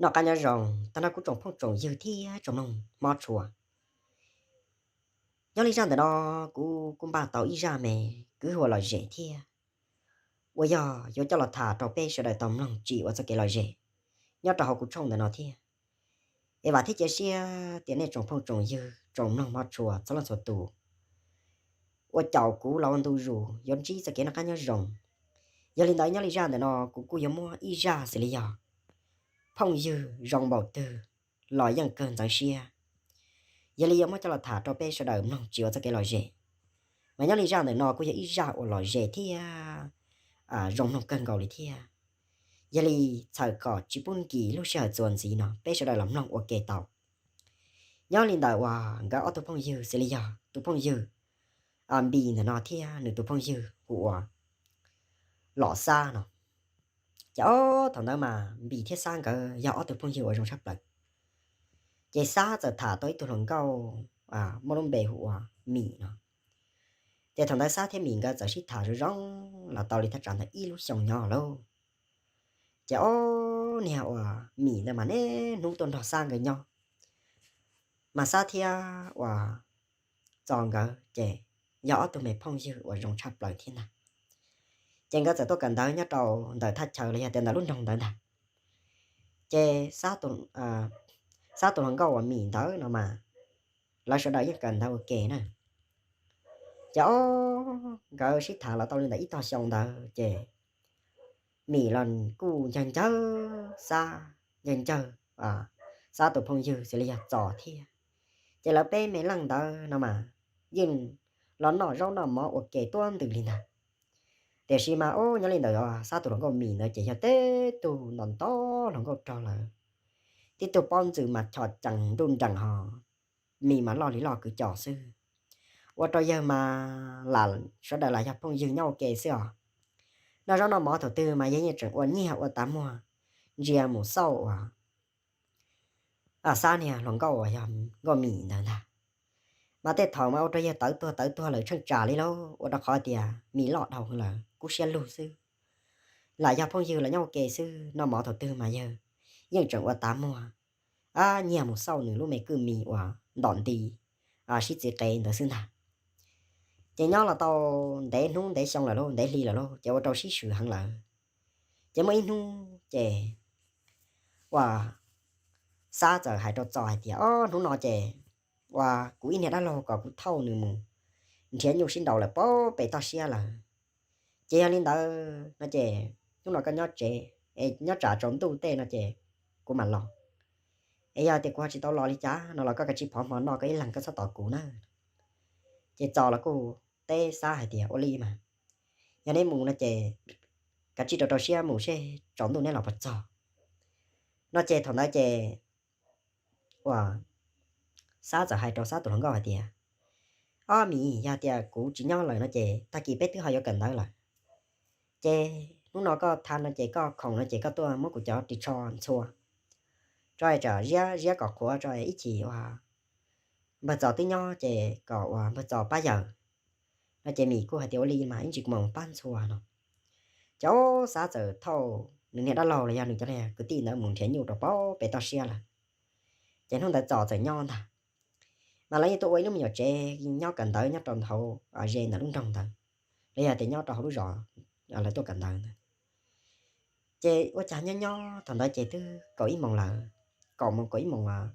Noj qab nyob zoo tag nrho kuv tsoom phooj tsoom ywg thiab tsoom mloog hmov tshua. Nyob li zaj ntawm no, kuv kuj npaj tau ib zaj me kwv huam lom zem thiab, uas yog yuav coj los tham rau peb sawv daws tau mloog tsim ua txoj kev lom zem nyob rau hauv kuv tshooj ntawm no thiab. Es vam thiab cia siab tias nej tsoom phooj tsoom ywg tsoom mloog hmov tshua txhua leej txhua tus uas caum kuv los ua ntu zus yuav ntsib txoj kev noj qab nyob zoo. Yog li ntawd, nyob li zaj ntawm no kuv kuj yuav muab ib zaj xws li yog phooj ywg zoo npaum twg los yeej kawg ntxeev siab. Yog li yuav muab coj los tham rau peb sawv daws mloog tsis ua txoj kev lom zem. Mas nyob li zaj ntawm no kuj yog ib zaj uas lom zem thiab zoo mloog kawg nkaus li thiab. Yog li txhawm kom tsis pub nkim lub sij hawm txuas ntxiv no, peb sawv daws los mloog ua ke tau. Nyob li ntawm uas nkawd ob tug phooj ywg xws li yog tus phooj ywg Npis ntawm no thiab nws tus phooj ywg hu ua Los Xab no. Ces ob thaum ntawd mas Npis thiab Xab nkawd yog ob tug phooj ywg uas zoo tshaj plaws. Ces Xab txawm tham tau ib tug hluas nkauj muaj lub npe hu ua Mim no. Ces thaum ntawd Xab thiab Mim nkawd txawm sib tham zoo zoo los tau li thaj tsam ntawd ib lub xyoo nyob lauj. Ces ob niag uas Mim ntawd mas niaj hnub tuaj nrog Xab nkawd nyob, mas Xab thiab uas Txos nkawd ces yog ob tug me phooj ywg uas zoo tshaj plaws thiab ntag. Ces nkawd txawm tuaj kawm ntawv nyob rau ntawm thaj chaw los yog tias ntawm lub nroog ntawd ntag. Ces Xab tus hluas nkauj uas Mim ntawd no mas lawv sawv daws yeej kawm ntawv ua ke na. Ces ob nkawd sib tham los tau li ntawm ib tog xyoo ntawd ces Mim los kuj ncaws ncaws Xab, ncaws ncaws Xab tus phooj ywg xws li yog Txos thiab. Ces lawv peb me leej ntawd no mas yeej los noj zaub noj mov ua ke tuab ntws li ntag. Tiam sis mas ub, nyob li ntawm Xab tus hluas nkauj Mim ntawd ces yog tib tug nto nto hluas nkauj rog lawm, tib tug pob ntxwm mas chom cees nruj nrees ho, Mim mas loj li loj kwv cos xwb. Ua rau yawg mas lam sawv daws lam yog phooj ywg nyob ua ke xwb os. Noj zaub noj mov thaum twg mas yawg yeej tseem ua nyiag ua tas muag ntsia mus xauj uas Xab niag hluas nkauj uas yog nkauj Mim ntawd ntag. Mas tej thaum mas ua rau yawg tawv tuag tawv tuag lawm tsheej tsam li lauj, ua rau qhov tias Mim loj dhau lawm kub siab lug xwb. Lam yog phooj ywg los nyob ua ke xwb, noj mov thaum twg mas yawg yeej tseem ua tas muag nyiag mus xauj nws lub me kwj mis uas ntom nti sib txiv qev ntawd xwb ntag. Ces nyob los tau ntev hnub ntev xyoo lawm lauj, ntev hli lawm lauj, ces ua rau sib swm heev lawm. Ces muaj ib hnub ces uas Xab txawm hais rau Txos hais tias, Ob hnub no ces uas kuv ib niag dab laug kom kuv thauj nws mus nrhiav nyuj sib nraus lawm pab pem toj siab lawm. Ces yog li ntawd no ces hnub no koj nyob tsev, nyob tsam tsaus ntuj tej no ces kuv mam los. Es yog tias kuv ho tsis tau los li cas no los koj kav tsij phov hmo noj koj ib leeg, koj txhob tos kuv na. Ces Txos los kuj teb Xab hais tias, Ua li mas, yog neb mus no ces kav tsij rau rau siab mus seb tsaus ntuj neb los puas txog. No ces thaum ntawd ces uas Xab txawm hais rau Xab tus hluas nkauj hais tias, Ob Mim, yog tias kuv tsis nyob lawm no ces tag kis peb twb ho yuav kawm ntawv lawm. Ces hnub no koj tham no ces koj khoom no ces koj tuaj muab kuv cov ris tsho ntxhua tso, ziab ziab kom qhuav tso, ib chim uas npawg Txos twb nyob ces kom uas npawg Txos pab yaws. No ces Mim kuj hais tias, Ua li mas, ib ntsis kuv mam mus pab ntxhua no. Ces Xab txawm thauj nws niag dab laug los yog nws cov kwv tij ntawd mus nrhiav nyuj rau pab pem toj siab lawm. Ces hnub ntawd Txos txawm nyob ntag. Mas lawv yeej tuaj ua ib lub me nyuam tsev nyob kawm ntawv nyob rau hauv ze ntawm lub nroog ntawd, los yog tias nyob rau hauv lub zos lawv tuaj kawm ntawv ntawd. Ces ua cas nyob nyob thaum ntawd ces twb kaum ib moos lawm, kaum moos kaum ib moos,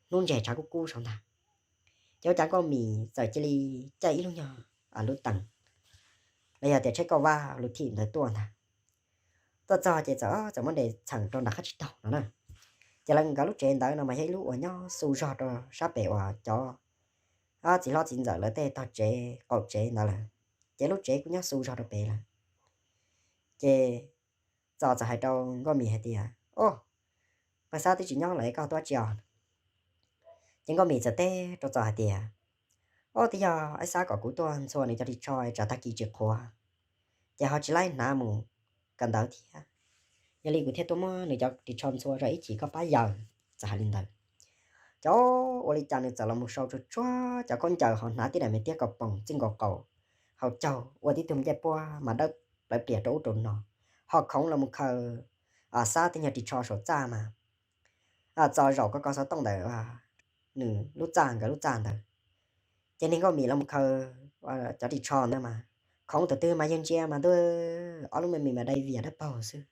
hnub ntseg tshav kub kub saud ntag. Ces ua cas Nkauj Mim txawm cia li caij ib lub nyuag lub tees los yog tias tsheb kauj vab lub thim ntawd tuaj ntag. Tuaj txog ces txawm txawm muab nres txheem rau nram qab tsib taug no na. Ces lawv nkawd lub tsev ntawd no mas yog ib lub uas nyob xu zog rau sab pem uas cov txiv hlob txiv ntxawm lawv tej tog tsev qaum tsev ntawd lawm. Ces lub tsev kuj nyob xu zog rau pem lawm. Ces Txos txawm hais rau Nkauj Mim hais tias, Ob, npawg Xab twb tsis nyob lawm, koj tuaj tsis os? Ces Nkauj Mim txawm teb rau Txos hais tias, Ob, twb yog Xab kom kuv tuaj ntxhua nws cov ris tsho tsam tag kis tsis qhuav, ces ho tsis laib hnav mus kawm ntawv thiab. Yog li kuv thiaj tuaj muab nws cov ris tsho ntxhua rau ib chim koj pab yaws. Txawm hais li ntawd, ces ua li cas nws txawm los mus sau tsuag tsuag cov khaub ncaws ho hnav tib daim me tiab kaus poom txij nkaus qaum hauv caug, ua tib tug ncej puab mas dawb plawv plias rau ub rau no, ho khoov los mus khaws Xab tej nyuag ris tsho saum txaj mas txo zaum kov kov xov tooj ntawm nws lub txaj, nkawd lub txaj ntawd. Ces niag Nkauj Mim los mus khaws cov ris tsho ntawd mas khoov tus twg mas yawg ntsia mas ntuj, ob lub me mis mas dai vias dawb paug xwb,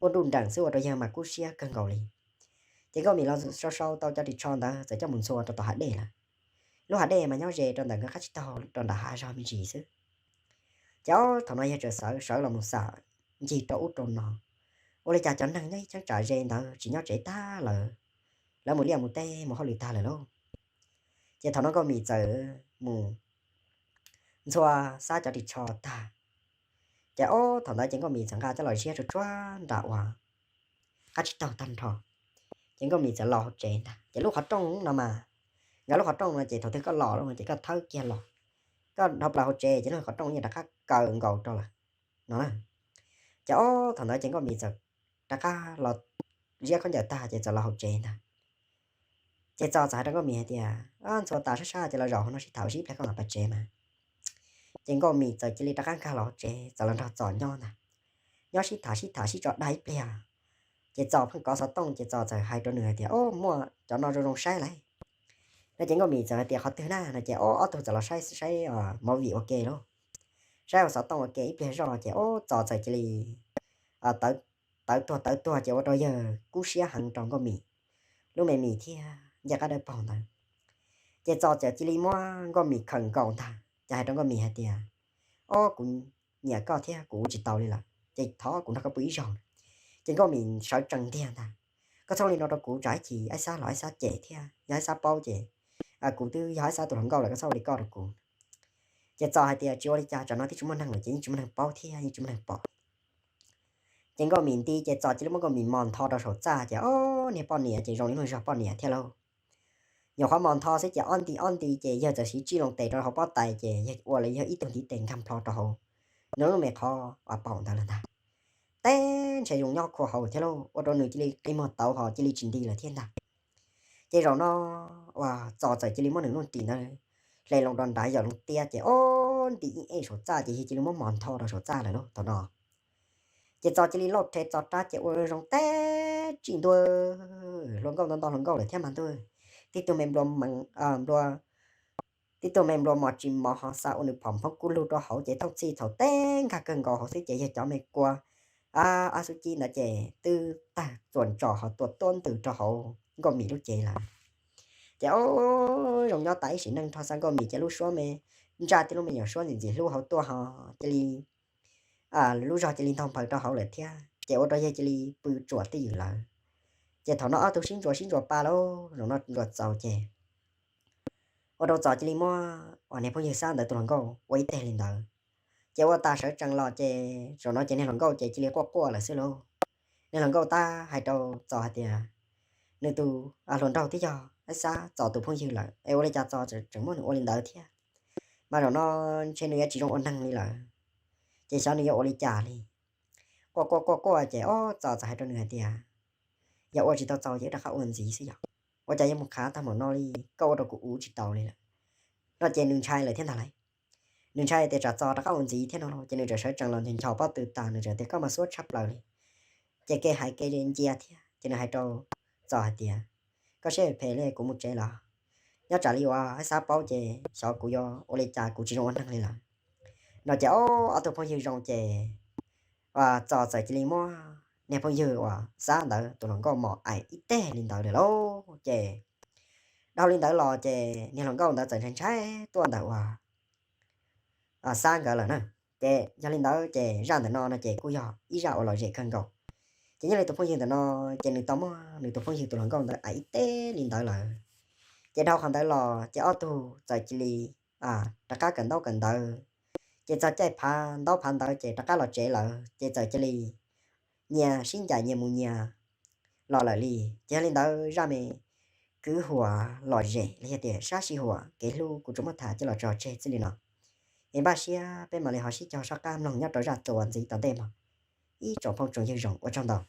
ua nruj nreem xwb ua rau yawg mas kub siab kawg nkaus li. Ces Nkauj Mim los sau sau tau cov ris tsho ntawd txawm coj mus ntxhua rau tom hav dej lawm. Lub hav dej mas nyob ze rau ntawm nkawd qab tsib taug rau nram hav zog me ntsis xwb. Ces ob thaum no yawg txawm sawv sawv los mus xam ncig rau ub rau no, ua li cas cov neeg nyob ib cheeb tsam ze ntawd tsis nyob tsev tag lawm, lawv mus liaj mus teb mus hauj lwm tag lawm lauj. Ces thaum no Nkauj Mim txawm mus ntxhua xab cov ris tsho tag, ces ob thaum ntawd ces Nkauj Mim txawm nqa coj los ziab tsuag tsuag nram uas qab tsib taug tag nrho. Ces Nkauj Mim txawm los hauv tsev ntag. Ces lub qhov rooj no mas, nkawd lub qhov rooj no ces thaum twg koj los lawm ces koj thawb kiag los, koj dhau plaws hauv tsev ces lub qhov rooj yeej rov qab kaw nkaus rau lawm no na. Ces ob thaum ntawd ces Nkauj Mim txawm rov qab los ziab khaub ncaws tag ces txawm los hauv tsev ntag. Ces Txos txawm hais rau Nkauj Mim hais tias, ntxhua tas sab sab ces los zaum hauv no sib tham ua si ib pliag koj mam pais tsev mas. Ces Nkauj Mim txawm cia li rov qab nkag los hauv tsev txawm los nrog Txos nyob ntag. Nyob sib tham sib tham sib tso dag ib pliag, ces Txos pheej kov xov tooj ces Txos txawm hais rau nws hais tias, o, muaj cov no zoo zoo saib lauj. No ces Nkauj Mim txawm hais tias qhov twg na no ces ob tug txawm los saib saib movie ua ke lauj, saib hauv xov tooj ua ke ib pliag zoj ces ob Txos txawm cia li tawv tuag tawv tuag ces ua rau yawg kub siab heev rau Nkauj Mim lub me mis thiab ncej qab dawb paug ntawd. Ces Txos txawm cia li muab Nkauj Mim khawm nkaus ntag ces hais rau Nkauj Mim hais tias, o, kuv nyiam koj thiab kuv ua tsis tau li lawm ces thov kuv nrog koj pw ib zaug. Ces Nkauj Mim sawv tsees ntiag ntag, koj txhob ua li no rau kuv tsam ib chim Aib Xab los Aib Xab cem thiab yog Aib Xab paub ces kuv twb yog Aib Xab tus hluas nkauj lawm, koj txhob ua li ko rau kuv. Ces Txos hais tias tsis ua li cas, tsam no twb tsis muaj neeg lawm ces yeej tsis muaj neeg paub thiab yeej tsis muaj neeg pom. Ces Nkauj Mim nti ces Txos cia li muab Nkauj Mim mos ntho rau saum txaj ces o, niag poj niam ces zoo li lub zog poj niam thiab lauj. Nyuam qhuav mos ntho xwb ces ob nti ob nti ces yawg txawm siv tsij loo tes rau hauv pob tais ces yawg ua li yog ib tug ntiv tes nkag nplho rau hauv nws lub me qhov uas paum ntawd lawm ntag. Teb ntshe zoo nyob khua hauv thiab lauj, ua rau nws cia li qi muag tauv ho cia li tsis nti lawm thiab ntag. Ces zaum no uas Txos txawm cia li muab nws lub nrim ntawd hle loo rau nrad yog loo tiab ces o, nti ib ev saum txaj ces yawg cia li muab mos ntho rau saum txaj lawm lauj thaum no. Ces Txos cia li lauj rhe txo rab ces ua zoo teb tsij ntua hluas nkauj ntau ntau hluas nkauj lawm thiab mas ntuj, tib tug me nplua, tib tug me nplua mos tsis mos ho xa ua nws phom phoob kub lug rau hauv ces thooj txhij thaum teb nkag kawg nkaus hauv xwb ces yawg cov me kua ab xub cib ntawd ces twb tag txuas ntsos ho tua tuab ntws rau hauv Nkauj Mim lub cev lawm. Ces o, zoo nyob tas ib sim neej nrho xa Nkauj Mim ces lub suab me ntsaj thiab lub me nyuam suab ntxim ntxim hlub hauv tuaj ho cia li lub zog cia li ntog nphaws rau hauv lawm thiab ces ua rau yawg cia li pw tsuam twj ywm lawm. Ces thaum no ob tug sib ntsuas sib ntsuas pa lauj, zaum no ntsuas txaus ces ua rau Txos cia li muab uas niag phooj ywg Xab ntawd tus hluas nkauj ua ib teg li ntawd. Ces ua tas sawv tsees los ces zaum no ces niag hluas nkauj ces cia li quaj quaj lawm xwb lauj. Niag hluas nkauj tab hais rau Txos hais tias nws tus hluas nraug twb yog Aib Xab Txos tus phooj ywg lawm es ua li cas Txos tseem muab nws ua li ntawd thiab, mas zaum no ntshe nws yuav tsis zoo ua neeg li lawm, ces xyov nws yuav ua li cas li. Quaj quaj quaj quaj ces ob Txos txawm hais rau nws hais tias yog ua tsis tau Txos ces wb rov qab ua ntxiv xwb yom. Ua cas yuav mus qhav tag npaum no li, koj ua rau kuv ua tsis tau li lawm. No ces nws ntshai lawm thiab ntag lauj. Nws ntshai tias tsam Txos rov qab ua ntxiv thiab no los ces nws txawm sawv tsees los nchos nchos pob tw tas nws txawm tias koj mas xuab tshaj plaws li. Ces kev hais kev ncia thiab ces nws hais rau Txos hais tias koj siab phem li kuv mus tsev los, nyob tsam li uas Aib Xab paub ces xyov kuv yuav ua li cas kuv tsis zoo ua neeg li lawm. No ces ob tug phooj ywg zoo ces Txos txawm cia li muab niag phooj ywg uas Xab ntawd tus hluas nkauj mos aim ib teg li ntawd lawm lauj. Ces dhau li ntawd los ces niag hluas nkauj ntawd txawm ntshai ntshai tuaj ntawm uas Xab nkawd lawm na. Ces yog li ntawd ces zaj ntawm no no ces kuj yog ib zaj uas lom zem kawg nkaus. Ces nyob li tus phooj ywg ntawm no ces nws tau muab nws tus phooj ywg tus hluas nkauj ntawd aim ib teg li ntawd lawm. Ces dhau qhov ntawd los ces ob tug txawm cia li rov qab kawm ntaub kawm ntawv. Ces txog caij phav ntaub phav ntawv ces rov qab los tsev lawm ces txawm cia li nyias sib ncaim nyias mus nyias los lawm li. Ces yog li ntawd zaj me kwv huam lom zem los yog tias sab sij huam kev hlub kuv tsuas muab tham coj los tso tseg txij li no. Es npaj siab peb mam li ho sib cog soj qab mloog nyob rau zaj tuas ntxiv tom ntej mog. Ib tsoom phooj tsoom ywg zoo ua tsaug ntau.